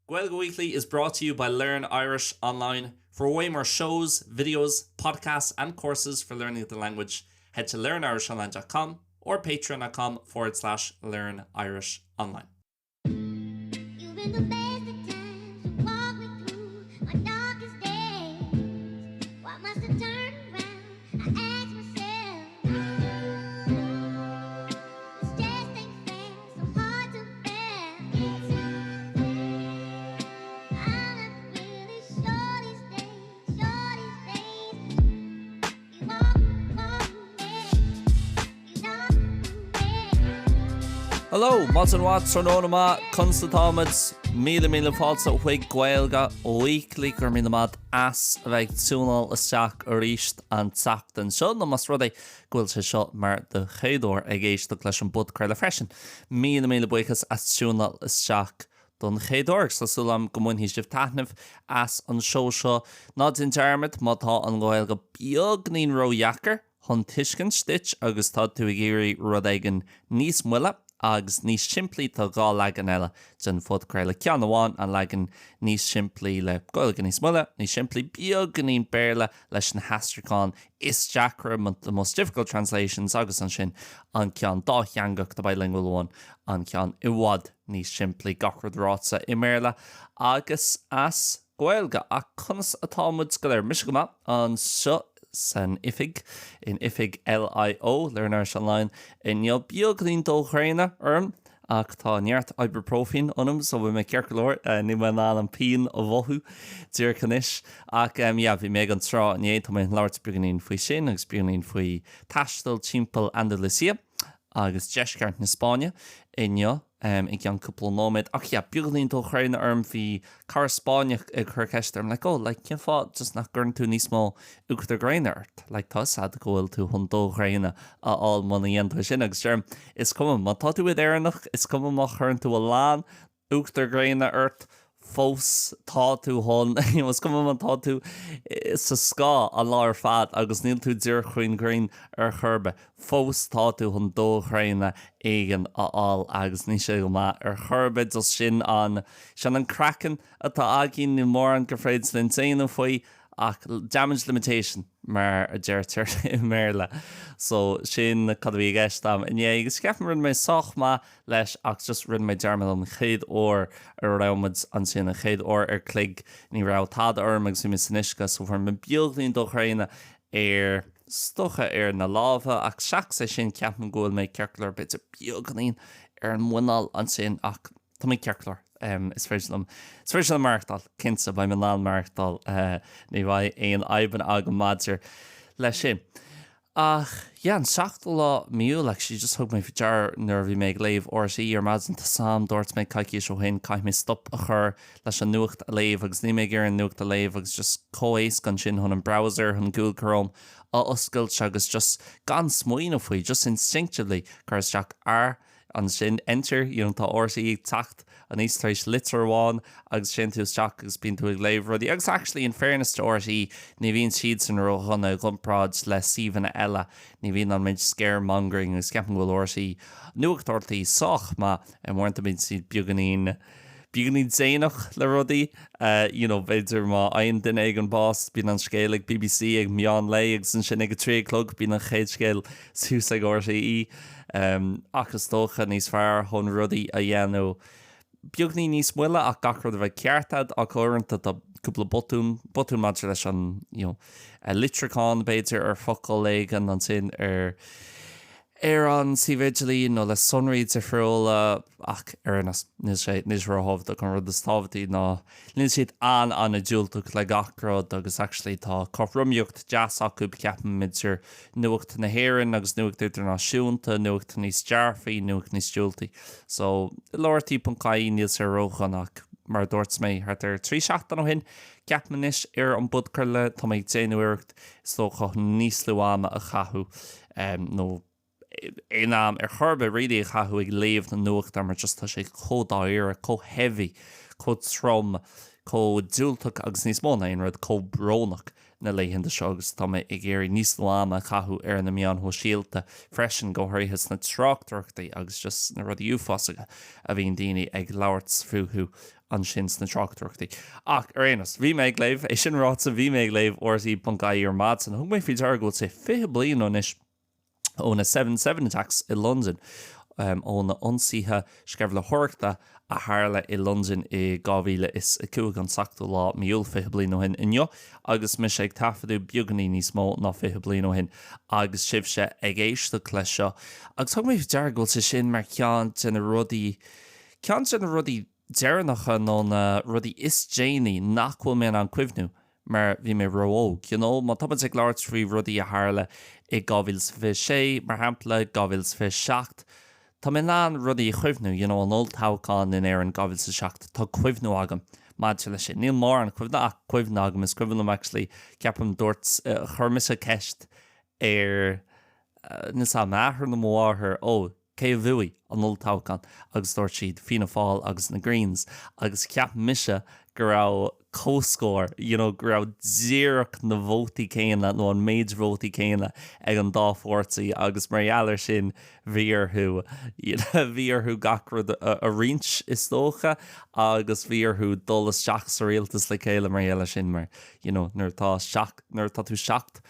Gaeilge Weekly is brought to you by Learn Irish Online. For way more shows, videos, podcasts and courses for learning the language, head to learnirishonline.com or patreon.com forward slash learn Irish online. You've been the best of times to walk me through my darkest days. Why must I turn around? I ask myself. This just ain't fair, so hard to bear. I'm not really sure these days, sure these days. You walk, walk me, you know me. Hello, maidin mhaith, tráthnóna maith, conas atáimid? Míle míle fáilte chuig Gaeilge Weekly, go raibh míle maith as a bheith ag tiúnáil isteach arís an tseachtain seo, nó más rud é go bhfuil sé seo mar do chéad uair ag éisteacht leis an bpodchraoladh freisin, míle míle buíochas as tiúnáil isteach don chéad uair agus tá súil agam go mbainfidh sibh taitneamh as an seó seo. Ná déan dearmad, má tá an Ghaeilge beagnín ródheacair chun tuiscint duit agus tá tú ag iarraidh rud éigin níos moille agus níos simplí, tá 2 leagan eile den phodchraoladh. Ceann amháin, an leagan níos simplí le Gaeilge níos moille, níos simplí, beagnín Béarla leis na haistriúcháin is deacra, the most difficult translations, agus ansin an ceann dátheangach, the bilingual one, an ceann i bhfad níos simplí, gach rud ráite i mBéarla agus as Gaeilge. Ach conas atá muid go léir? Mise go maith anseo san oifig, in oifig LIO, Learn Irish Online, inniu. Beagnín dó ghréine orm ach tá neart ibuprofen ionam so beidh mé ceart go leor. Níl mé in ann an pian a mhothú díreach anois. Ach yeah, bhí mé ag an trá inné, tá mé ag labhairt beagáinín faoi sin agus beagáinín faoi taisteal timpeall Andalusia agus deisceart na Spáinne inniu. i gceann cúpla nóiméad. Ach yeah, beagáinín dó ghréine orm, bhí cara Spáinneach ag cur ceist orm, like, oh, like, cén fáth just nach gcuireann tú níos mó uachtar gréine ort? Like, tá 'fhios a'd go bhfuil tú chun dó ghréine a fháil muna dhéanann tú é sin. Agus deirim, is cuma, má tá tú i d'Éireannach, is cuma má chuireann tú a lán uachtar gréine ort, fós tá tú chun, you know, is cuma má tá tú sa scáth an lá ar fad agus níl tú díreach faoin ghrian ar chor ar bith, fós tá tú chun dó ghréine éigin a fháil agus níl sé go maith ar chor ar bith, just sin an, sin an craiceann atá againn, níl mórán gur féidir linn déanamh faoi ach damage limitation mar a deirtear i mBéarla. So sin cad a bhí i gceist a'm inné agus ceapaim rinne mé sách maith leis ach just rinne mé dearmad an chéad uair a raibh muid ansin, an chéad uair ar chloig ní raibh tada orm agus bhí mé san uisce so fuair mé beagnín dó ghréine ar, is dócha ar na lámha ach seachas é sin ceapaim go bhfuil mé ceart go leor b'fhéidir beagnín ar an muineál ansin ach tá mé ceart go leor is féidir liom, is féidir liom maireachtáil, cinnte beidh mé in ann maireachtáil ní bheidh aon fhadhbanna agam maidir leis sin. Ach yeah, an seachtú lá mí Iúil actually just thug mé faoi deara nuair a bhí mé ag léamh RTÉ ar maidin, tá 's a'm, dúirt mé coicís ó shin, caithfidh mé stop a chur leis an nuacht a léamh agus níl mé ag iarraidh an nuacht a léamh agus just chomh éasca ansin chun an browser, chun Google Chrome a oscailt agus just gan smaoineamh faoi, just instinctively cur isteach R Ansin enter, you know, tá RTÉ ag teacht aníos tar éis litir amháin agus téann tú isteach agus bíonn tú ag léamh rudaí. Agus actually, in fairness to RTÉ, ní bhíonn siadsan ródhona i gcomparáid le suíomhanna eile. Ní bhíonn an méid scaremongering agus ceapaim go bhfuil RTÉ, nuacht RTÉ sách maith, uaireanta bíonn siad beagáinín, beagáinín déanach le rudaí. You know, b'fhéidir má fhaigheann duine éigin bás, bíonn an scéal ag BBC ag meán lae agus ansin ag a 3 a chlog bíonn an chéad scéal suas ag RTÉ. Ach is dócha níos fearr chun rudaí a dhéanamh beagnín níos moille ach gach rud a bheith ceart a'd ach uaireanta tá cúpla botún, botún maidir leis an, you know, litriúchán b'fhéidir ar focal éigin ansin ar ar an suíomh idirlín nó le sonraí difriúla ach ar aon nós, níl sé, níl sé ró-thábhachtach. An rud is tábhachtaí ná níl siad an-an-diúltach le gach rud agus actually tá cothromaíocht deas acu, ceapaim, idir nuacht na hÉireann agus nuacht idirnáisiúnta, nuacht níos dearfaí, nuacht níos diúltaí. So, RTÉ.ie níl sé ródhona ach mar a dúirt mé thart ar 3 seachtain ó shin, ceapaim anois ar an bpodchraoladh, tá mé ag déanamh iarracht is dócha níos lú ama a chaitheamh nó aon am ar chor ar bith really a chaitheamh ag léamh na nuachta mar just tá sé chomh dáiríre, chomh heavy, chomh trom, chomh diúltach agus níos mó ná aon rud, chomh brónach na laethanta seo agus tá mé ag iarraidh níos lú ama a chaitheamh ar na meáin shóisialta freisin, go háirithe sna tráchtaireachtaí agus just na rudaí uafásacha a bhíonn daoine ag labhairt fúthu. ansin sna tráchtaireachtaí. Ach, ar aon nós, bhí mé ag léamh, é sin ráite, bhí mé ag léamh RTÉ.ie ar maidin. Thug mé faoi deara go bhfuil sé 20 bliain anois ó na Seven Seven Attacks i Londain, ó na ionsaithe sceimhlitheoireachta a tharla i Londain i 2005, an seachtú lá mí Iúil, 20 bliain ó shin inniu, agus mise ag taifeadadh beagáinín níos mó ná 20 bliain ó shin agus sibhse ag éisteacht leis seo. Agus thug mé faoi deara go bhfuil sé sin mar cheann de na rudaí, ceann de na rudaí deireanacha nó na rudaí is déanaí nach bhfuil mé in ann cuimhniú mar bhí mé ró-óg. You know, má tá muid ag labhairt faoi rudaí a tharla i 2026, mar shampla, 2027, tá mé in ann rudaí a chuimhniú, you know, an olltoghchán in Éirinn 2007, tá cuimhniú agam maidir leis sin. Níl mórán cuimhne ach cuimhne agam, is cuimhin liom actually, ceapaim dúirt, chuir mise ceist ar, níl 's a'm, m'athair nó mo mháthair, oh, cé a bhuaigh an olltoghchán agus dúirt siad Fianna Fáil agus na Greens agus cheap mise go raibh comhscór, you know, go raibh díreach na vótaí céanna nó an méid vótaí céanna ag an dá pháirtí agus mar gheall air sin bhí orthu, you know, bhí orthu gach rud a roinnt is dócha agus bhí orthu dul isteach sa rialtas le chéile mar gheall air sin mar, you know, nuair atá seacht, nuair atá tú 7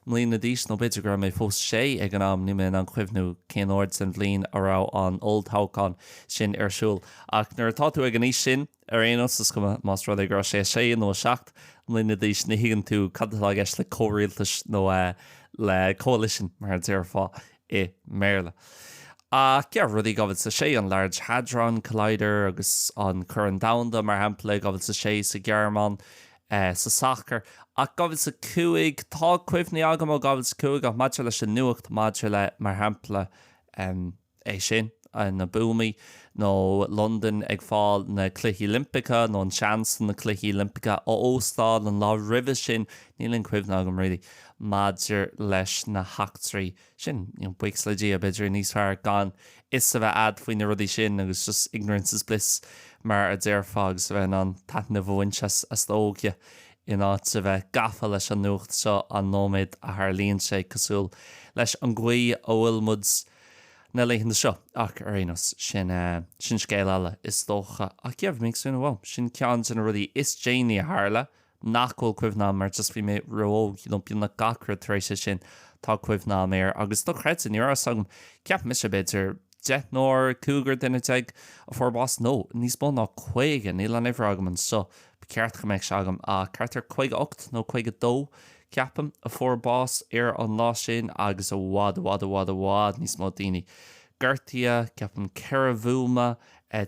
mbliana d'aois, nó b'fhéidir go raibh mé fós sé ag an am, níl mé in ann cuimhniú cén uair den bhliain a raibh an olltoghchán sin ar siúl. Ach nuair atá tú ag an aois sin, ar aon nós, is cuma más rud é go raibh sé 6 nó 7 mbliana d'aois, ní thuigeann tú cad atá i gceist le comhrialtas nó le coalition, mar a déarfá i mBéarla. Ach yeah, rudaí 2006, an Large Hadron Collider agus an Corn Domhanda, mar shampla, 2006 sa Ghearmáin, sa sacar. Ach 2005, tá cuimhní agam ó 2005 ach maidir leis an nuacht, maidir le, mar shampla, é sin, na buamaí, nó Londain ag fáil na Cluichí Oilimpeacha, nó an seans na Cluichí Oilimpeacha a óstáil an lá roimhe sin, níl aon chuimhne agam really maidir leis na heachtraí sin. You know, buíochas le Dia, b'fhéidir níos fearr gan fhios a bheith a'd faoi na rudaí sin agus just ignorance is bliss mar a déarfá agus a bheith in ann taitneamh a bhaint as as d'óige in áit a bheith gafa leis an nuacht seo an nóiméad a tharlaíonn sé cosúil leis an gcaoi a bhfuil muid na laethanta seo. Ach ar aon nós, sin sin scéal eile is dócha. Ach yeah, bhí mé ag smaoineamh, wow, sin ceann de na rudaí is déanaí a tharla nach bhfuil cuimhne agam mar just bhí mé ró-óg, you know, beagnach gach rud tar éis é sin tá cuimhne agam air agus dochreidte, ní raibh fhios agam, cheap mise b'fhéidir deichniúr, cúigear duine déag a fuair bás, nó níos mó ná 50, níl an uimhir agam anseo, ba cheart go mbeadh sé agam ach thart ar 58 nó 52 ceapaim a fuair bás ar an lá sin agus i bhfad, i bhfad, i bhfad, i bhfad níos mó daoine gortaithe, ceapaim ceithre bhuama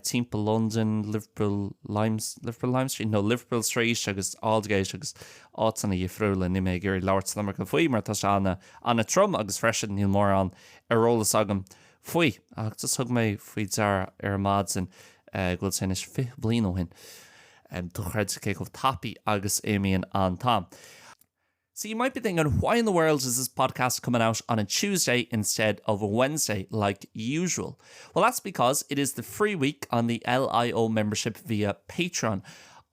timpeall Londain, Liverpool Lime, Liverpool Lime Street? No, Liverpool Street agus Aldgate agus áiteanna dhifriúla, níl mé ag iarraidh labhairt an iomarca faoi mar tá sé ana, ana-trom agus freisin níl mórán ar eolas agam faoi. Ach just thug mé faoi deara ar maidin go bhfuil sé anois 20 bliain ó shin. Dochreidte cé chomh tapaidh agus a imíonn an t-am. So you might be thinking, why in the world is this podcast coming out on a Tuesday instead of a Wednesday like usual? Well, that's because it is the free week on the LIO membership via Patreon.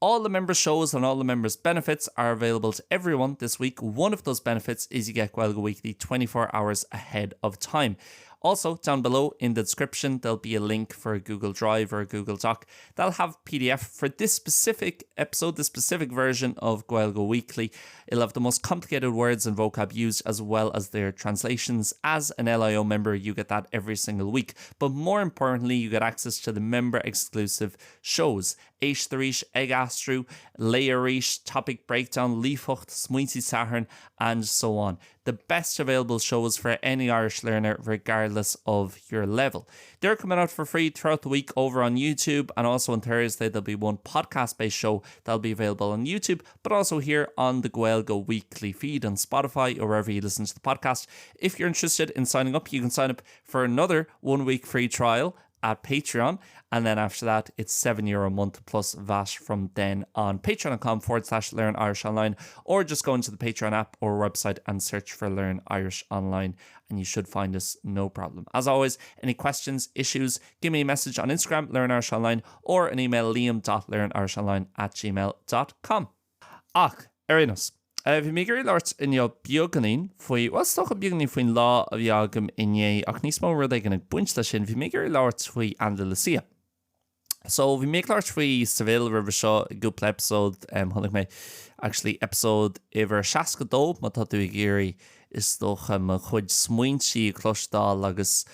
All the member shows and all the members benefits are available to everyone this week. One of those benefits is you get Gaeilge Weekly 24 hours ahead of time. Also, down below in the description, there'll be a link for a Google Drive or a Google Doc that'll have PDF for this specific episode, this specific version of Gaeilge Weekly. It'll have the most complicated words and vocab used as well as their translations. As an LIO member, you get that every single week. But more importantly, you get access to the member exclusive shows. Éist Arís, Ag Aistriú, Léigh Arís, Topic Breakdown, Líofacht, Smaointe Sathairn, and so on. The best available shows for any Irish learner regardless of your level. They're coming out for free throughout the week over on YouTube and also on Thursday there'll be one podcast based show that'll be available on YouTube but also here on the Gaeilge Weekly feed on Spotify or wherever you listen to the podcast. If you're interested in signing up, you can sign up for another one week free trial at Patreon and then after that it's 7 euro a month plus VAT from then on patreon.com forward slash learn Irish online or just go into the Patreon app or website and search for learn Irish online and you should find us no problem. As always, any questions, issues, give me a message on Instagram learn Irish online or an email liam.learnirishonline at gmail.com. Ach ar aon nós, bhí mé ag iarraidh labhairt inniu beagáinín faoi, bhuel is dócha beagáinín faoin lá a bhí agam inné ach níos mó rud éigin ag baint leis sin, bhí mé ag iarraidh labhairt faoi Andalusia. So, bhí mé ag labhairt faoi Seville roimhe seo i gcúpla episode. Chonaic mé actually episode uimhir 62 má tá tú ag iarraidh is dócha mo chuid smaointí a chloisteáil agus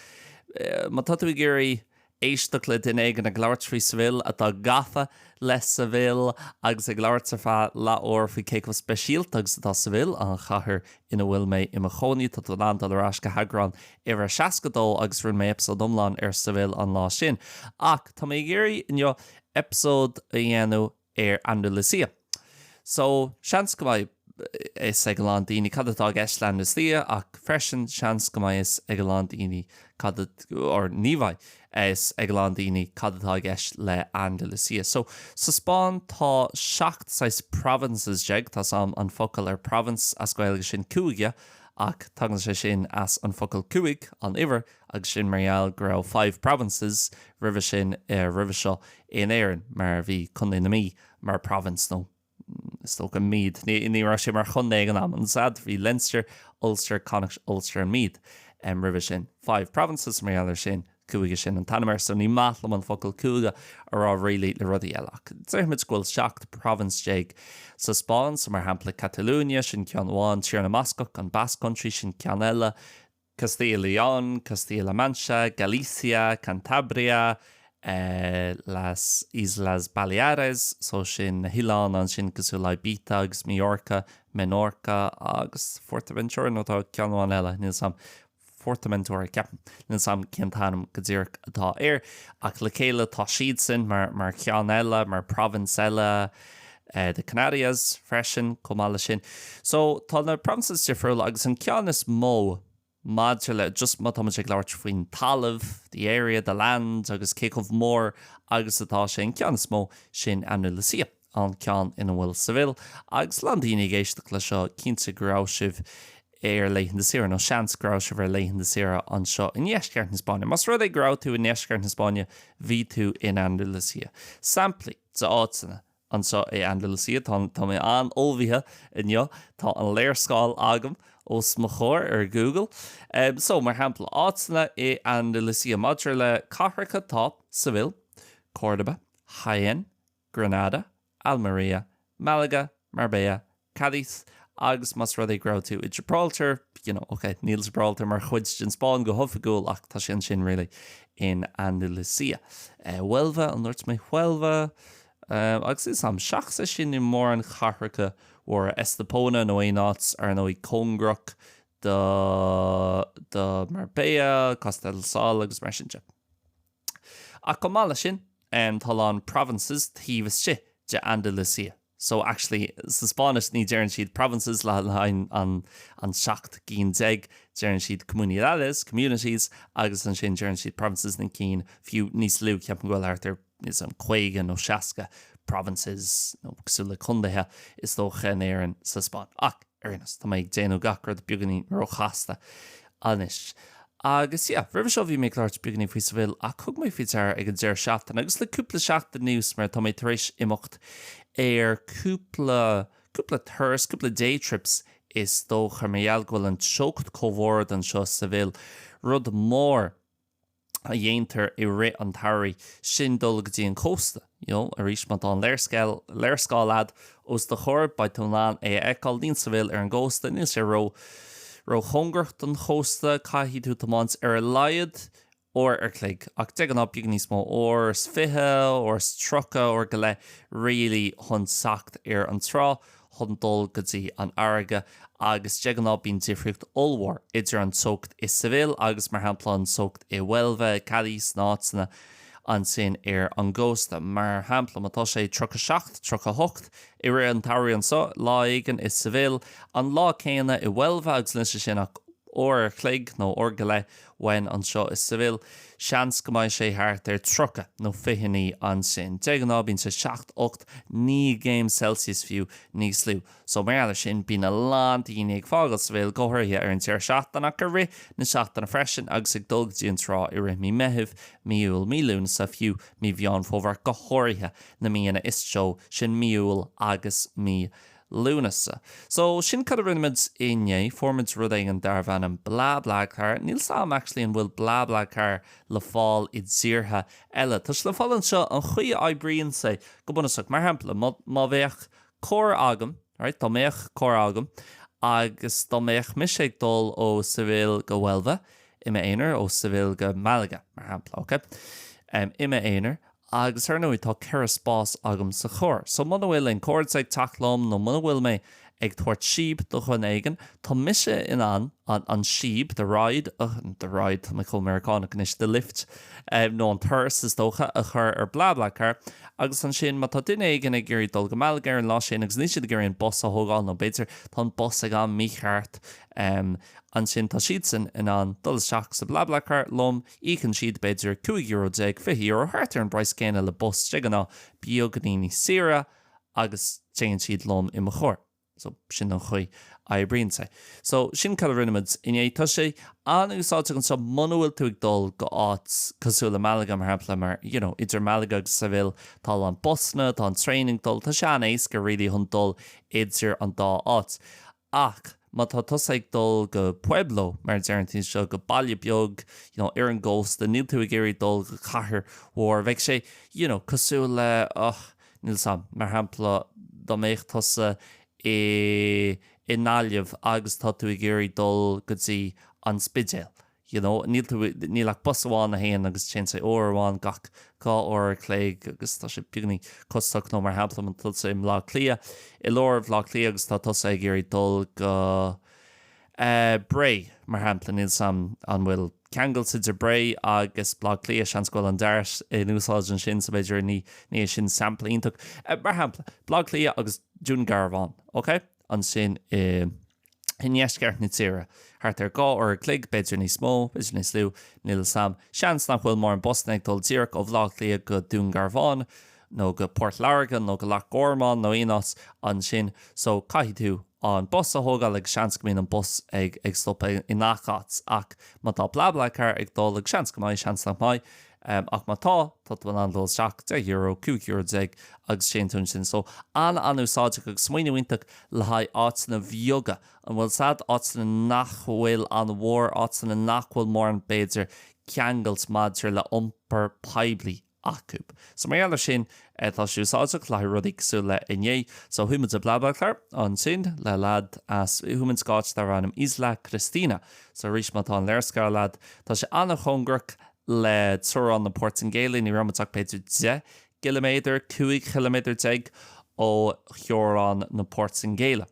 má tá tú ag iarraidh éisteacht le duine éigin ag labhairt faoi Seville atá gafa le Seville agus ag labhairt ar feadh leathuair faoi cé chomh speisialta agus atá Seville, an chathair ina bhfuil mé i mo chónaí. Tá tú in ann dul ar ais go heagrán uimhir 62 agus rinne mé eipeasóid iomlán ar Seville an lá sin. Ach tá mé ag iarraidh inniu eipeasóid a dhéanamh ar Andalusia. So, seans go mbeidh fhios ag a lán daoine cad atá i gceist le Andalusia ach freisin seans go mbeidh fhios ag a lán daoine cad, or ní bheidh fhios ag a lán daoine cad atá i gceist le Andalusia. So, sa Spáinn tá 17 saghas provinces, tá 's a'm an focal ar province as Gaeilge sin cúige ach tagann sé sin as an focal cúig, an uimhir, agus sin mar gheall go raibh five provinces roimhe sin, roimhe seo in Éirinn, mar bhí Contae na Mí mar province nó is dócha Meath, ní raibh sé mar chontae ag an am, an sad, bhí Leinster, Ulster, Connacht, Ulster and Meath roimhe sin. Five provinces mar gheall ar sin, cúige sin an t-ainm air, so ní maith liom an focal cúige a rá really le rudaí eile ach déarfaimid go bhfuil 17 province sa Spáinn, so mar shampla Catalunya, sin ceann amháin, Tír na mBascach, an Basque Country, sin ceann eile, Castilla León, Castilla La Mancha, Galicia, Cantabria, Las Islas Baleares, so sin na hoileáin ansin cosúil le Ibiza agus Mallorca, Menorca agus Fuerteventura, nó tá ceann amháin eile, níl 's a'm, Fortementura, ceapaim, níl 's a'm cén t-ainm go díreach atá air, ach le chéile tá siadsan mar, mar cheann eile, mar province eile, the Canarias freisin chomh maith leis sin. So tá na provinces difriúla agus an ceann is mó maidir le just má táimid ag labhairt faoin talamh, the area, the land agus cé chomh mór agus atá sé, an ceann is mó sin Andalusia, an ceann ina bhfuil Seville agus a lán daoine ag éisteacht le seo cinnte go raibh sibh ar laethanta saoire nó seans go raibh sibh ar laethanta saoire anseo i ndeisceart na Spáinne. Más rud é go raibh tú i ndeisceart na Spáinne bhí tú in Andalusia. Samplaí de áiteanna anseo i Andalusia. Tá tá mé an-ullmhaithe inniu. Tá an léarscáil agam os mo chomhair ar Google. So, mar shampla, áiteanna i Andalusia maidir le cathracha tá Seville, Córdoba, Jaén, Granada, Almería, Málaga, Marbella, Cádiz, agus más rud é go raibh tú i Gibraltar, you know, ok, níl Gibraltar mar chuid den Spáinn go hoifigiúil ach tá sé ansin really in Andalusia. Huelva, an ndúirt mé Huelva? Agus is am, seachas é sin níl mórán cathracha mhóra, Estepona nó aon áit ar ndóigh cóngarach do do Marbella, Costa del Sol agus mar sin de. Ach chomh maith leis sin, tá a lán provinces taobh istigh de Andalusia. So actually, sa Spáinnis ní deireann siad provinces le haghaidh an an 17 gcinn, deireann siad comunidades, communities, agus ansin deireann siad provinces na cinn fiú níos lú, ceapaim go bhfuil thart ar 50 nó 60 provinces nó cosúil le contaetha is dócha in Éirinn sa Spáinn. Ach ar aon nós, tá mé ag déanamh gach rud beagáinín róchasta anois. Agus yeah, roimhe seo bhí mé ag labhairt beagáinín faoi Seville ach thug mé faoi deara ag an deireadh seachtaine agus le cúpla seachtain anuas mar tá mé tar éis imeacht ar cúpla, cúpla turas, cúpla day trips is dócha mar gheall go bhfuil an teocht chomh ard anseo i Seville, rud mór a dhéantar i rith an tsamhraidh sin dul go dtí an cósta. You know, arís má tá an léarscáil, léarscáil a'd os do chomhair, beidh tú in ann é a fheiceáil. Níl Seville ar an gcósta, níl sé ró, róchóngarach don chósta, caithfidh tú tiomáint ar a laghad uair ar chloig, ach de ghnáth beagán níos mó, uair is fiche, uair is tríocha, uair go leith really chun teacht ar an trá. chun dul go dtí an fharraige agus de ghnáth bíonn difríocht ollmhór idir an teocht i Seville agus mar shampla an teocht i Huelva, Cádiz na áiteanna ansin ar an gcósta. Mar shampla má tá sé 37, 38 i rith an tsamhraidh anseo lá éigin i Seville, an lá céanna i Huelva agus níl sé sin ach uair ar chloig nó uair go leith uainn anseo i Seville, seans go mbeidh sé thart ar 30 nó 29 ansin. De ghnáth bíonn sé 7, 8, 9 gcéim Celsius fiú níos lú. So mar gheall ar sin bíonn a lán daoine ag fágáil Seville, go háirithe ar an deireadh seachtaine ach i rith na seachtaine freisin agus ag dul go dtí an trá i rith mí Meithimh, mí Iúil, mí Lúnasa, fiú mí Mheán Fómhair, go háirithe na míonna is teo, sin mí Iúil agus mí. Lúnasa. So, sin cad a rinne muid inné, fuair muid rud éigin darbh ainm BlaBlaCar. Níl 's a'm actually an bhfuil BlaBlaCar le fáil i dtíortha eile. Tá sé le fáil anseo, an chaoi a oibríonn sé go bunúsach, mar shampla, má, má bheadh carr agam, right, dá mbeadh carr agam agus dá mbeadh mise ag dul ó Seville go Huelva i m'aonar, ó Seville go Malaga, mar shampla, ok, i m'aonar, Agus ar ndóigh tá 4 spás agam sa charr. So muna bhfuil aon cairde ag teacht liom nó muna bhfuil mé ag tabhairt síob do dhuine éigin, tá mise in ann an an síob, the ride, the ride, tá mé chomh Meiriceánach anois, the lift, nó an turas is dócha, a chur ar BlaBlaCar agus ansin má tá duine éigin ag iarraidh dul go Malaga ar an lá sin agus níl siad ag iarraidh an bus a thógáil nó b'fhéidir tá an bus ag am mícheart, ansin tá siadsan in ann dul isteach sa BlaBlaCar liom. Íocann siad b'fhéidir €15 euro, €20, thart ar an bpraghas céanna le bus de ghnáth, beagáinín níos saoire agus téann siad liom i mo charr. So, sin an chaoi a oibríonn sé. So, sin cad a rinne muid inné. Tá sé an-úsáideach anseo muna bhfuil tú ag dul go áit cosúil le Malaga, mar shampla, mar, you know, idir Malaga agus Seville tá a lán busanna, tá an traein ag dul, tá sé an-éasca really chun dul idir an dá áit. Ach má tá tusa ag dul go pueblo, mar a deireann tú anseo, go baile beag, you know, ar an gcósta, níl tú ag iarraidh dul go cathair mhór, bheadh sé, you know, cosúil le, oh, níl 's a'm, mar shampla, dá mbeadh tusa i, i nGaillimh agus tá tú ag iarraidh dul go dtí an Spidéal, you know, níl tú, níl ach bus amháin a théann agus téann sé uair amháin gach 2 uair a chloig agus tá sé beagáinín costasach nó mar shampla má tá tusa i mBleá Cliath, i lár Bhleá Cliath agus tá tusa ag iarraidh dul go eh Bré mar shampla, níl 's a'm an bhfuil ceangailt idir Bré agus Bleá Cliath, seans go bhfuil an Dart in úsáid ansin so b'fhéidir ní, ní hé sin sampla iontach. Mar shampla, Bleá Cliath agus Dún Garbhán, ok? Ansin i. i ndeisceart na tíre. Thart ar 2 uair a chloig, b'fhéidir níos mó, b'fhéidir níos lú, níl 'fhios a'm. Seans nach bhfuil mórán busanna ag dul díreach ó Bhaile Átha Cliath go Dún Garbhán, nó go Port Láirge, nó go Loch Garman, nó aon áit ansin, so caithfidh tú an bus a thógáil agus seans go mbíonn an bus ag ag stopadh i ngach áit. Ach má tá BlaBlaCar ag dul, agus seans go mbeidh, seans nach mbeidh, ach má tá, tá tú in ann dul isteach, €10, €15 euro agus téann tú ansin. So, an-an-úsáideach agus smaoineamh iontach le haghaidh áiteanna bheaga, an bhfuil 's a'd, áiteanna nach bhfuil an-mhór, áiteanna nach bhfuil mórán, b'fhéidir, ceangailt maidir le iompar poiblí acu. So mar gheall ar sin, tá sé úsáideach le haghaidh rudaí cosúil le inné. So chuaigh muid i BlaBlaCar ansin le leaid as, chuaigh muid go áit darbh ainm Isla Cristina. So arís má tá an léarscáil a'd, tá sé an-chóngarach le teorainn na Portaingéile, ní raibh muid ach b'fhéidir 10 gciliméadar, 15 chiliméadar ó theorainn na Portaingéile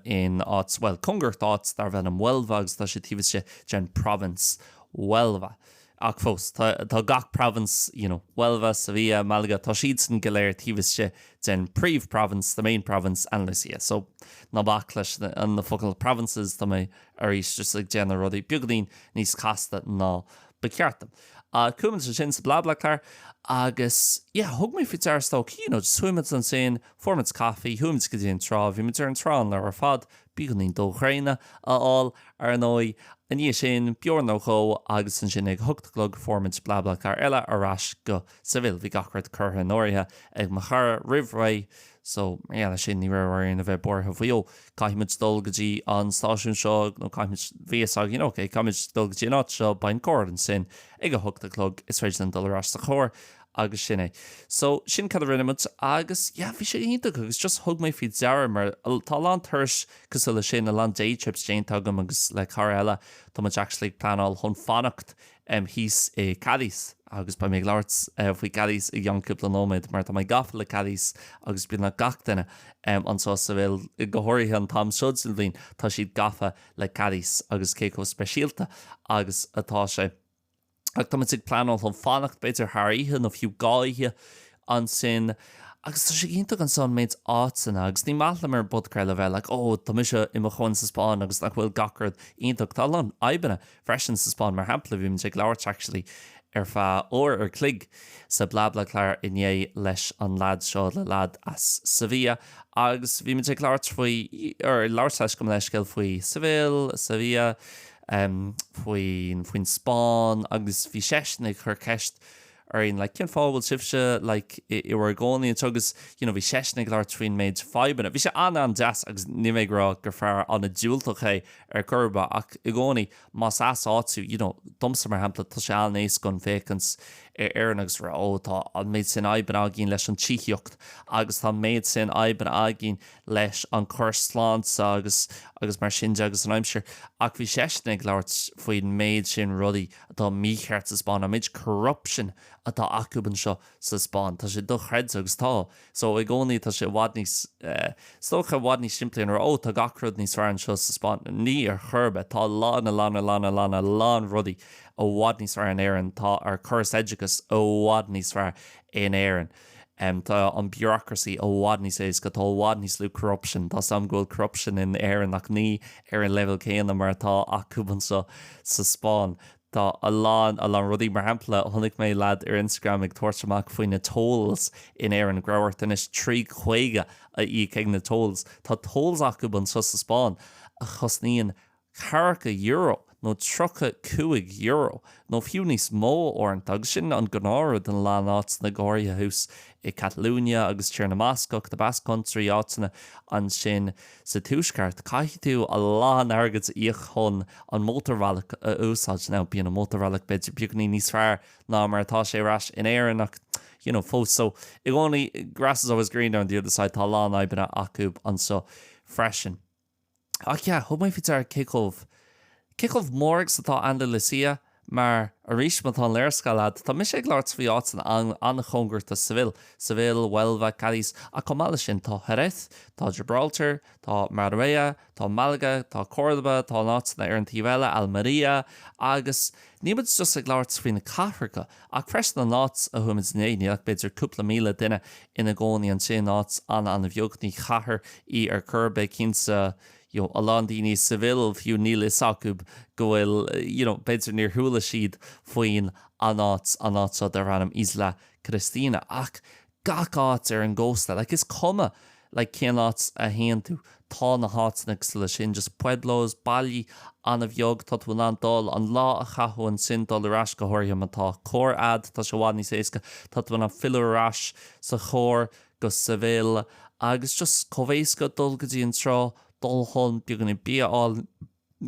in áit, bhuel, cóngarach d'áit darbh ainm Huelva agus tá sé taobh istigh den province Huelva. Ach fós, tá, tá gach province, you know, Huelva, Sevilla, Malaga, tá siadsan go léir taobh istigh den príomh-province, the main province, Andalusia. So, ná bac leis na, na focail provinces, tá mé arís just ag déanamh rudaí beagáinín níos casta ná ba cheart dom. Chuaigh muid ansin sa BlaBlaCar agus yeah, thug mé faoi deara is dócha, you know, just chuaigh muid ansin, fuair muid caife, chuaigh muid go dtí an trá, bhí muid ar an trá an lá ar fad, beagáinín dó ghréine a fháil, ar ndóigh. I ndiaidh sin, beoir nó dhó agus ansin ag a hocht a chlog fuair muid BlaBlaCar eile ar ais go Seville. Bhí gach rud curtha in áirithe ag mo chara roimh ré so mar gheall ar sin ní raibh orainn a bheith buartha faoi oh caithfidh muid dul go dtí an stáisiún seo nó caithfidh muid, bhí fhios againn ok caithfidh muid dul go dtí an áit seo, beidh an carr ansin ag a hocht a chlog, is féidir linn dul ar ais sa charr agus sin é. So sin cad a rinne muid agus yeah bhí sé iontach agus just thug mé faoi deara mar tá a lán turais cosúil le sin, a lán day trips déanta agam agus le cara eile tá muid actually ag pleanáil chun fanacht thíos i Cadiz agus beidh mé ag labhairt faoi Cadiz i gceann cúpla nóiméad mar tá mé gafa le Cadiz agus beagnach gach duine anseo sa Seville, go háirithe an t-am seo den bhliain, tá siad gafa le Cadiz agus cé chomh speisialta agus atá sé. Ach tá muid ag pleanáil chun fanacht b'fhéidir thar oíche nó fiú dhá oíche ansin agus tá sé iontach ansan an méid áiteanna agus ní maith liom ar an bpodchraoladh a bheith like oh tá mise i mo chónaí sa Spáinn agus nach bhfuil gach rud iontach. Tá a lán fadhbanna freisin sa Spáinn mar shampla bhí muid ag labhairt actually ar feadh uair ar chloig sa BlaBlaCar inné leis an leaid seo le leaid as Sevilla agus bhí muid ag labhairt faoi or labhairt leis gabh mo leithscéal faoi Seville, Sevilla, faoin faoin Spáinn agus bhí seisean ag cur ceist. orainn like cén fáth a bhfuil sibhse like i bhur gcónaí anseo agus you know bhí seisean ag labhairt faoin méid fadhbanna. Bhí sé an-an-deas agus níl mé ag rá gur fear an-diúltach é ar chor ar bith ach i gcónaí más as áit thú you know domsa mar shampla tá sé an-éasca chun féachaint ar Éirinn agus rá oh tá an méid sin fhadhbanna againn leis an tithíocht agus tá an méid sin fhadhbanna againn leis an córas sláinte agus agus mar sin de agus an aimsir ach bhí seisean ag labhairt faoin méid sin rudaí atá mícheart sa Spáinn, an méid corruption atá acu anseo sa Spáinn, tá sé dochreidte agus tá. So i gcónaí tá sé i bhfad níos, is dócha i bhfad níos simplí chun rá oh tá gach rud níos fearr anseo sa Spáinn. Ní ar chor ar bith, tá a lán, a lán, a lán, a lán, a lán rudaí i bhfad níos fearr in Éirinn, tá ár córas oideachais i bhfad níos fearr in Éirinn. Tá an bureaucracy i bhfad níos éasca, tá i bhfad níos lú corruption, tá 's agam go bhfuil corruption in Éirinn ach ní ar an leibhéal céanna mar atá acu anseo sa Spáinn. Tá a lán, a lán rudaí, mar shampla, chonaic mé leaid ar Instagram ag tabhairt amach faoi na tolls in Éirinn, go raibh ort anois 3.50 a íoc ag na tolls. Tá tolls acu anseo sa Spáinn a chosnaíonn €40 nó €35 nó fiú níos mó uaireanta, agus sin an gnáthrud in a lán áiteanna, go háirithe thuas i Catalunya agus Tír na mBascach, the Basque Country, áiteanna ansin sa tuaisceart. Caithfidh tú a lán airgid a íoc chun an mótarbhealach a úsáid. Now, bíonn an mótarbhealach b'fhéidir beagáinín níos fearr ná mar atá sé ar ais in Éirinn ach, you know, fós. So, i gcónaí, grass is always greener on the other side, tá a lán fhadhbanna acu anseo freisin. Ach yeah, thug mé faoi deara cé chomh, cé chomh mór agus atá Andalusia mar, arís, má tá an léarscáil agat, tá mise ag labhairt faoi áiteanna an-chóngarach do Seville, Seville, Huelva, Cádiz, ach chomh maith leis sin tá Jerez, tá Gibraltar, tá Marbella, tá Malaga, tá Córdoba, tá na áiteanna ar an taobh eile, Almería, agus níl muid just ag labhairt faoi na cathracha Ach freisin an áit a chuaigh muid inné, níl ach b'fhéidir cúpla 1,000 duine ina gcónaí ansin, áit an-an-bheag, ní chathair í ar chor ar bith, cinnte, you know, a lán daoine i Seville fiú níl fhios acu go bhfuil, you know, b'fhéidir níor chuala siad faoin an áit, an áit seo darb ainm Isla Cristina. Ach gach áit ar an gcósta, like is cuma like cén áit a théann tú, tá na háiteanna cosúil leis sin, just pueblos, bailí an-bheag, tá tú in ann dul, an lá a chaitheamh ansin, dul ar ais, go háirithe má tá carr a'd, tá sé i bhfad níos éasca, tá tú in ann filleadh ar ais sa charr go Seville agus just chomh éasca dul go dtí an trá, dul chun beagáinín bia a fháil.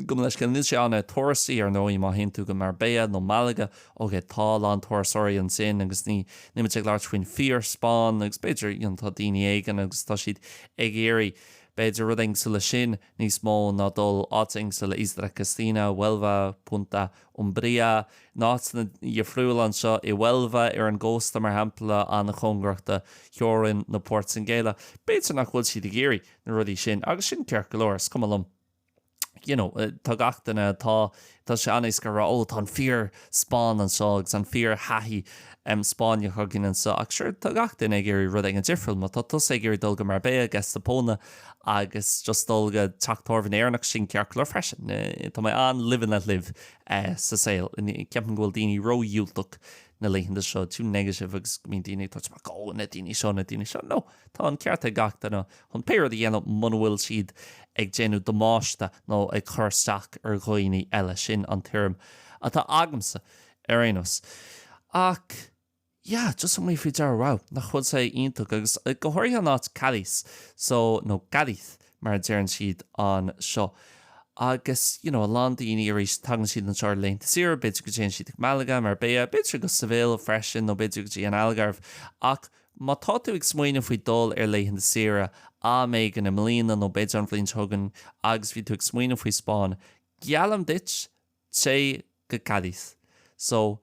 Gabh mo leithscéal, níl sé an-turasy ar ndóigh má théann tú go Marbella nó Malaga, ok tá a lán turasóirí ansin agus ní, níl muid ag labhairt faoin fíor Spáinn agus b'fhéidir you know tá daoine éigin agus tá siad ag iarraidh b'fhéidir rud éigin cosúil leis sin níos mó ná dul áit éigin cosúil le Isla Cristina, Huelva, Punta Umbría, na áiteanna difriúla anseo i Huelva ar an gcósta mar shampla an-chóngarach do theorainn na Portaingéile, b'fhéidir nach bhfuil siad ag iarraidh na rudaí sin agus sin ceart go leor, is cuma liom. you know, tá gach duine, tá, tá sé an-éasca a rá, oh, tá an fíor Spáinn anseo agus an fíor thaithí Spáinneach againn anseo, ach sure, tá gach duine ag iarraidh rud éigin difriúil. Má tá tusa ag iarraidh dul go Marbella, go Estepona agus just dul go teach tábhairne Éireannach, sin ceart go leor freisin. Tá mé an-live and let live sa saol. Ceapaim go bhfuil daoine ró-dhiúltach na laethanta seo, too negative agus go mbíonn daoine ag tabhairt amach, oh, na daoine seo, na daoine seo. No, tá an ceart ag gach duine chun pé rud a dhéanamh muna bhfuil siad ag déanamh damáiste nó ag cur isteach ar dhaoine eile. Sin an tuairim atá agamsa ar aon nós. Ach yeah, just thug mé faoi deara, wow, nach bhfuil sé iontach agus go háirithe an áit Cádiz, so, nó Cádiz mar a deireann siad anseo. Agus, you know, a lán daoine arís, tagann siad anseo ar laethanta saoire, b'fhéidir go dtéann siad go Malaga, Marbella, b'fhéidir go Seville freisin nó b'fhéidir go dtí an Algarve ach Má tá tú ag smaoineamh faoi dul ar laethanta saoire am éigin i mbliana nó b'fhéidir an bhliain seo chugainn agus bhí tú ag smaoineamh faoi Spáinn, geallaim duit, téigh go Cádiz. So,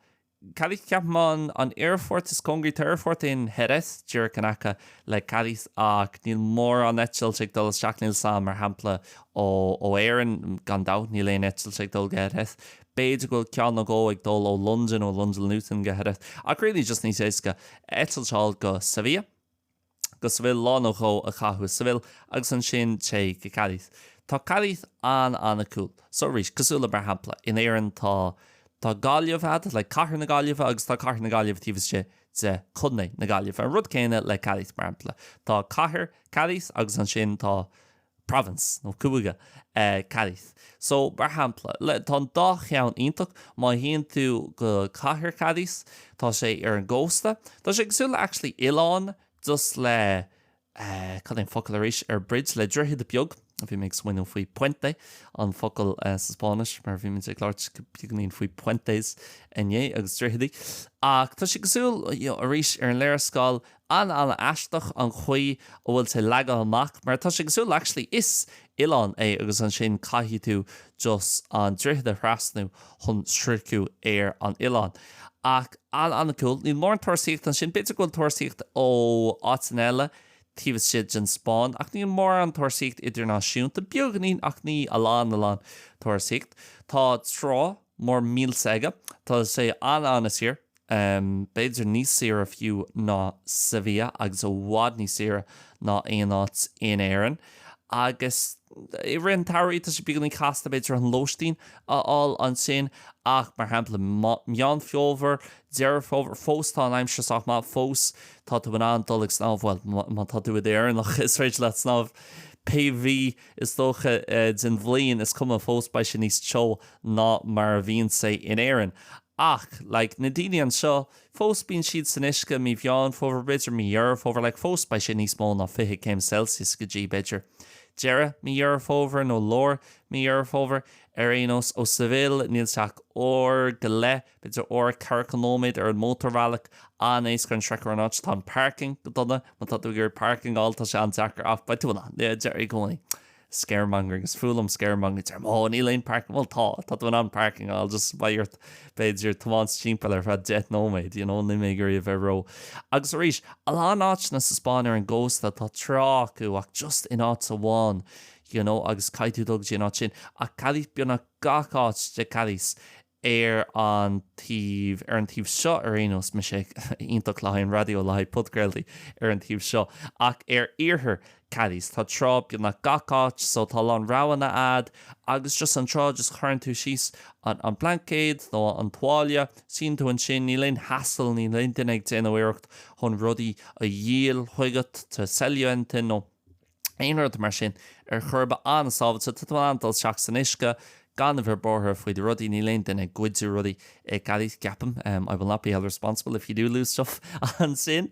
Cádiz, ceapaim an an aerfort is cóngaraí, tá aerfort in Jerez díreach in aice le Cádiz ach níl mórán eitilt ag dul isteach, níl 's a'm, mar shampla ó ó Éirinn, gan dabht níl aon eitilt ag dul go Jerez. B'fhéidir go bhfuil ceann nó dhó ag dul ó Londain, ó London Luton go Jerez, ach really just níos éasca eitilt a fháil go Sevilla, go Seville, lá nó dhó a chaitheamh i Seville agus ansin téigh go Cádiz. Tá Cádiz an-an-cool. So arís, cosúil le mar shampla, in Éirinn tá tá Gaillimh a'd, like cathair na Gaillimhe agus tá cathair na Gaillimhe taobh istigh de Chontae na Gaillimhe. An rud céanna le Cádiz mar shampla. Tá cathair Cádiz agus ansin tá. province, nó cúige, Cádiz. So, mar shampla, tá an dá cheann iontach, má théann tú go cathair Cádiz, tá sé ar an gcósta, tá sé cosúil le actually oileán, just le, cad é an focal arís, ar bridge, le droichead beag, bhí mé ag smaoineamh faoi puente, an focal sa Spáinnis, mar bhí muid ag labhairt beagáinín faoi puentes inné agus droichidí. Ach tá sé cosúil, you know, arís ar an léarscáil, An-an-aisteach an chaoi a bhfuil sé leagtha amach mar tá sé cosúil actually is oileán é agus ansin caithfidh tú just an droichead a thrasnú chun sroicheadh ar an oileán. Ach an-an-cool. Níl mórán turasóireacht ansin, b'fhéidir go bhfuil turasóireacht ó áiteanna eile taobh istigh den Spáinn ach níl mórán turasóireacht idirnáisiúnta, beagáinín ach ní a lán a lán turasóireacht. Tá trá mór milse aige, tá sé an-an-saor. b'fhéidir níos saoire fiú ná Sevilla agus i bhfad níos saoire ná aon áit in Éirinn. Agus i rith an tsamhraidh tá sé beagáinín casta b'fhéidir an lóistín a fháil ansin ach mar shampla Meán Fómhair, Deireadh Fómhair, fós tá an aimsir sách maith, fós tá tú in ann dul ag snámh, bhuel má tá tú i d'Éireannach is féidir leat snámh pé mhí is dócha den bhliain, is cuma fós beidh sé níos teo ná mar a bhíonn sé in Éirinn. Ach, like, na daoine anseo, fós bíonn siad san uisce mí Mheán Fómhair, b'fhéidir mí Dheireadh Fómhair, like, fós beidh sé níos mó ná 20 céim Celsius go dtí, b'fhéidir, deireadh mí Dheireadh Fómhair nó lár mí Dheireadh Fómhair. Ar aon nós, ó Seville, níl sé ach uair go leith, b'fhéidir uair 40 nóiméad ar an mótarbhealach, an-éasca chun sroicheadh ar an áit. Tá an parking go dona, má tá tú ag iarraidh parking a fháil, tá sé an-deacair ach beidh tú in ann, yeah, i gcónaí. scaremongering, is fuath liom scaremongering, deirim oh níl aon parking, bhuel tá, tá tú in ann parking a fháil, just beidh ort b'fhéidir tiomáint timpeall ar feadh 10 nóiméad, you know, níl mé ag iarraidh a bheith ró. Agus arís, a lán áiteanna sa Spáinn ar an gcósta, tá trá acu ach just in áit amháin, you know, agus caithfidh tú dul go dtí an áit sin, ach Cádiz, beagnach gach áit de Cádiz ar an taobh, ar an taobh seo ar aon nós, mise iontach le haghaidh an raidió, le haghaidh podchraoltaí, ar an taobh seo, ach ar iarthar Cádiz, tá trá beagnach gach áit, so tá a lán roghanna a'd agus just an trá, just cuireann tú síos an, an blaincéad nó an tuáille, suíonn tú ansin, níl aon hassle, níl aon duine ag déanamh iarracht chun rudaí a dhíol chugat, to sell you anything nó. aon rud mar sin ar chor ar bith an-sábháilte, tá tú in ann dul isteach san uisce gan a bheith buartha faoi do rudaí, níl aon duine ag goid rudaí i gCadiz, ceapaim, I will not be held responsible if you do lose stuff ansin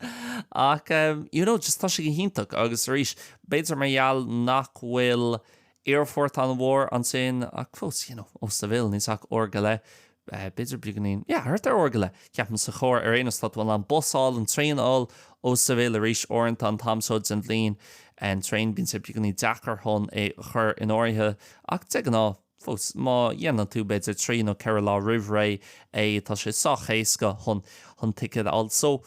ach you know just tá sé go hiontach agus arís b'fhéidir mar gheall nach bhfuil aerfort an-mhór ansin ach fós you know ó Seville níl sé ach uair go leith b'fhéidir beagáinín, yeah, thart ar uair go leith, ceapaim, sa charr ar aon nós, tá tú in ann bus a fháil, an traein a fháil ó Seville arís, uaireanta an t-am seo den bhliain, an traein, bíonn sé beagáinín deacair chun é a chur in áirithe, ach de ghnáth, fós, má dhéanann tú b'fhéidir trí nó ceithre lá roimh ré é, tá sé sách éasca chun, chun ticéad a fháil. So,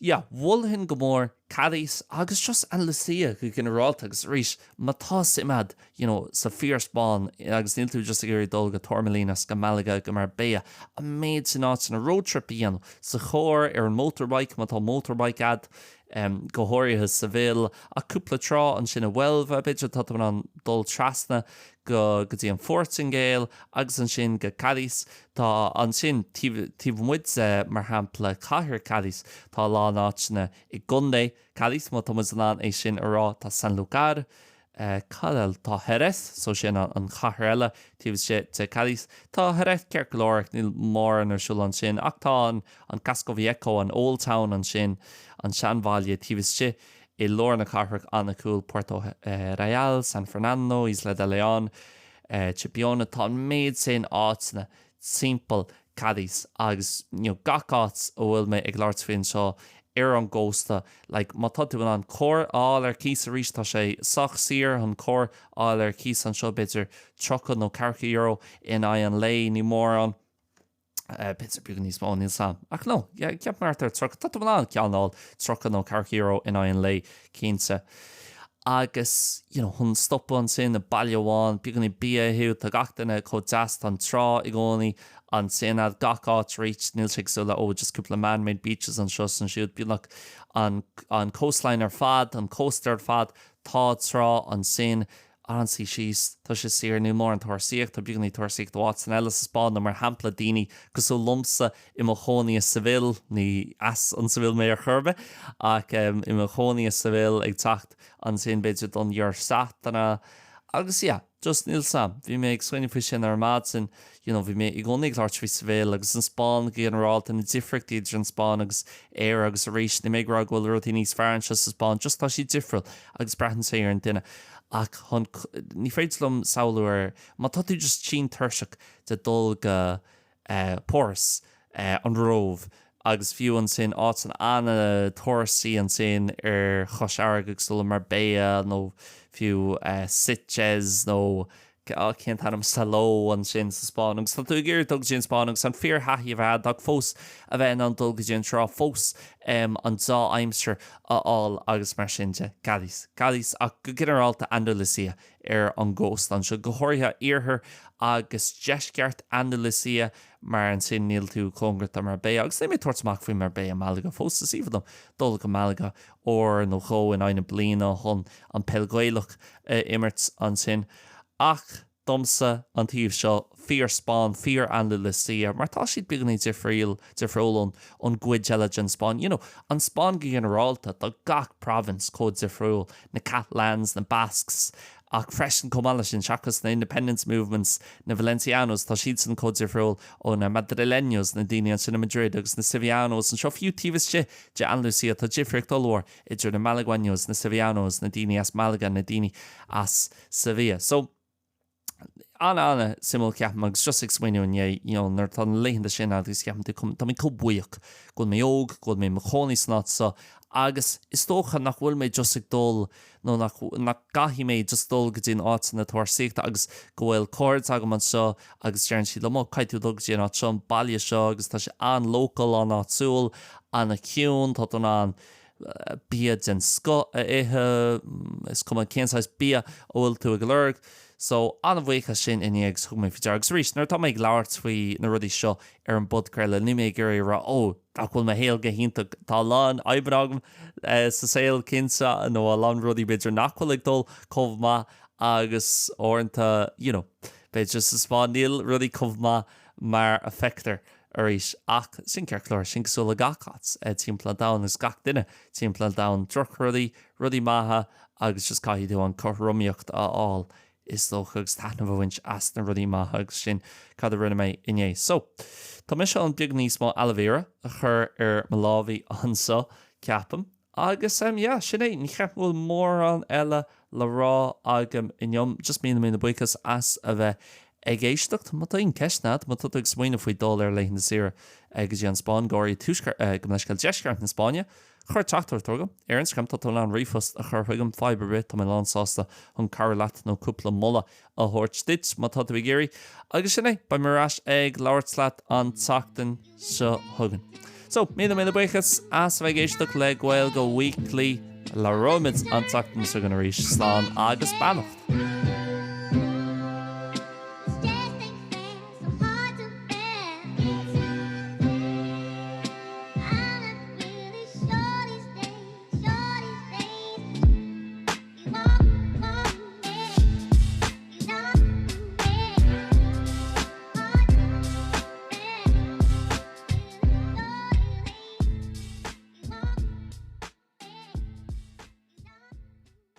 Yeah, mholfainn go mór Cádiz agus just Andalusia go ginearálta agus arís, má tá suim a'd, you know, sa fíor-Spáinn agus níl tú just ag iarraidh dul go Torremolinos, go Malaga, go Marbella, an méid sin áiteanna road trip a dhéanamh, sa charr, ar an motorbike má tá motorbike a'd, em, go háirithe Seville, ach cúpla trá ansin i Huelva, b'fhéidir tá tú in ann dul trasna go, go dtí an Phortaingéil agus ansin go Cádiz. Tá ansin, taobh, taobh amuigh de, mar shampla, cathair Cádiz, tá a lán áiteanna i gcontae Cádiz, má tá muid in ann é sin a rá, tá Sanlúcar, cad eile, tá Jerez, so sin an, an chathair eile taobh istigh de Cádiz. Tá Jerez ceart go leor ach níl mórán ar siúl ansin, ach tá an, an Casco Viejo, an Old Town ansin, an seanbhaile taobh istigh i lár na cathrach, an-cool, Puerto Real, San Fernando, Isla de León. Chipiona, tá an méid sin áiteanna timpeall Cádiz agus you know gach áit a bhfuil mé ag labhairt faoi anseo ar an gcósta, like má tá tú in ann carr a fháil ar cíos arís tá sé sách saor chun carr a fháil ar cíos anseo b'fhéidir 30 nó 40 euro in aghaidh an lae, ní mórán. B'fhéidir beagán níos mó, níl 's a'm. Ach no, yeah, ceapaim thart ar 30, tá tú in ann ceann a fháil 30 nó 40 euro in aghaidh an lae, cinnte. Agus, you know, chun stopadh ansin i baile amháin, beagáinín bia a ithe, tá gach duine chomh deas, tá an trá i gcónaí ansin a'd gach áit arís, níl sé cosúil le, oh, just cúpla man-made beaches anseo is ansiúd, beagnach an, an coastline ar fad, an cósta ar fad, tá trá ansin. An suí síos, tá sé saor, níl mórán tursaíocht, tá beagáinín tursaíocht ó áiteanna eile sa Spáinn nó mar shampla daoine cosúil liomsa i mo chónaí i Seville, ní as an Seville mé ar chor ar bith, ach i mo chónaí i Seville ag teacht ansin b'fhéidir don deireadh seachtaine agus yeah. Just, níl 's a'm, bhí mé ag smaoineamh faoi sin ar maidin, you know, bhí mé i gcónaí ag labhairt faoi Seville agus an Spáinn go ginearálta, na difríochtaí idir an Spáinn agus Éire agus arís, níl mé ag rá go bhfuil rudaí níos fearr anseo sa Spáinn, just tá siad difriúil agus braitheann sé ar an duine. Ach chun, ní féidir liom samhlú ar, má tá tú just tinn tuirseach de dul go Páras, an Róimh agus fiú ansin áiteanna an-turasy ansin ar Chois Fharraige cosúil le Marbella nó fiú Sitges nó cén t-ainm Salou ansin sa Spáinn agus tá tú ag iarraidh dul go dtí an Spáinn agus an fíor-thaithí a bheith agat ach fós a bheith in ann dul go dtí an trá fós an dea-aimsir a fháil agus mar sin de. Cádiz. Cádiz ach go ginearálta Andalusia ar an gcósta anseo, go háirithe iarthar agus deisceart Andalusia, mar ansin níl tú cóngarach do Marbella. Agus níl mé ag tabhairt amach faoi Marbella, Malaga fós, is aoibhinn liom dul go Malaga uair nó dhó in aghaidh na bliana chun an peil Ghaelach a imirt ansin. Ach domsa, an taobh seo, fíor-Spáinn, fíor-Andalusia, mar tá siad beagáinín difriúil, difriúil ón ón gcuid eile den Spáinn. You know, an Spáinn go ginearálta, tá gach province chomh difriúil, na Catalans, na Basques, ach freisin chomh maith leis sin, seachas na independence movements, na Valencianos, tá siadsan chomh difriúil ó na Madrileños, na daoine ansin i Madrid, agus na Sevillanos anseo, fiú taobh istigh de Andalusia, tá difríocht ollmhór idir na Malagueños, na Sevillanos, na daoine as Malaga, na daoine as Sevilla. So. An-an-suimiúil ceapaim agus just ag smaoineamh inné you know nuair atá na laethanta sin agat agus ceapann tú tá mé chomh buíoch go bhfuil mé óg, go bhfuil mé i mo chónaí san áit seo agus is dócha nach bhfuil mé just ag dul nó nach nach gcaithfidh mé just dul go dtí an áiteanna tursaíochta agus go bhfuil cairde agam anseo agus deireann siad liom oh caithfidh tú dul go dtí an áit seo, an baile seo agus tá sé an-local, an-áitiúil, an-chiúin, tá tú in ann bia den scoth a ithe, is cuma cén saghas bia a bhfuil tú ag lorg. So, an-bhuíoch as sin inné agus thug mé faoi deara. Agus arís, nuair atá mé ag labhairt faoi na rudaí seo ar an bpodchraoladh, níl mé ag iarraidh a rá, oh, nach bhfuil mo shaol go hiontach, tá a lán fadhbanna agam sa saol, cinnte, nó a lán rudaí b'fhéidir nach bhfuil ag dul chomh maith agus uaireanta, you know, b'fhéidir sa Spáinn níl rudaí chomh maith mar a feictear. arís. Ach sin ceart go leor, sin cosúil le gach áit timpeall an domhain agus gach duine timpeall an domhain. Drochrudaí, rudaí maithe agus just caithfidh tú an cothromaíocht a fháil is dócha agus taitneamh a bhaint as na rudaí maithe agus sin cad a rinne mé inné. So, tá mise chun beagán níos mó aloe vera a chur ar mo lámhaí anseo, ceapaim. Agus em yeah, sin é, ní cheapaim go bhfuil mórán eile le rá agam inniu. Just míle míle buíochas as a bheith ag éisteacht. Má tá aon ceisteanna agat, má tá tú ag smaoineamh faoi dul ar laethanta saoire go dtí an Spáinn, go háirithe tuaisceart, gabh mo leithscéal, deisceart na Spáinne, cuir teachtaireacht chugam ar Instagram, tá tú in ann ríomhphost a chur chugam, fadhb ar bith, tá mé lán sásta chun cabhrú leat nó cúpla moladh a thabhairt duit má tá tú ag iarraidh. Agus sin é, beidh mé ar ais ag labhairt leat an tseachtain seo chugainn. So, míle míle buíochas as a bheith ag éisteacht le Gaeilge Weekly. Labhróimid an tseachtain seo chugainn arís. Slán agus beannacht.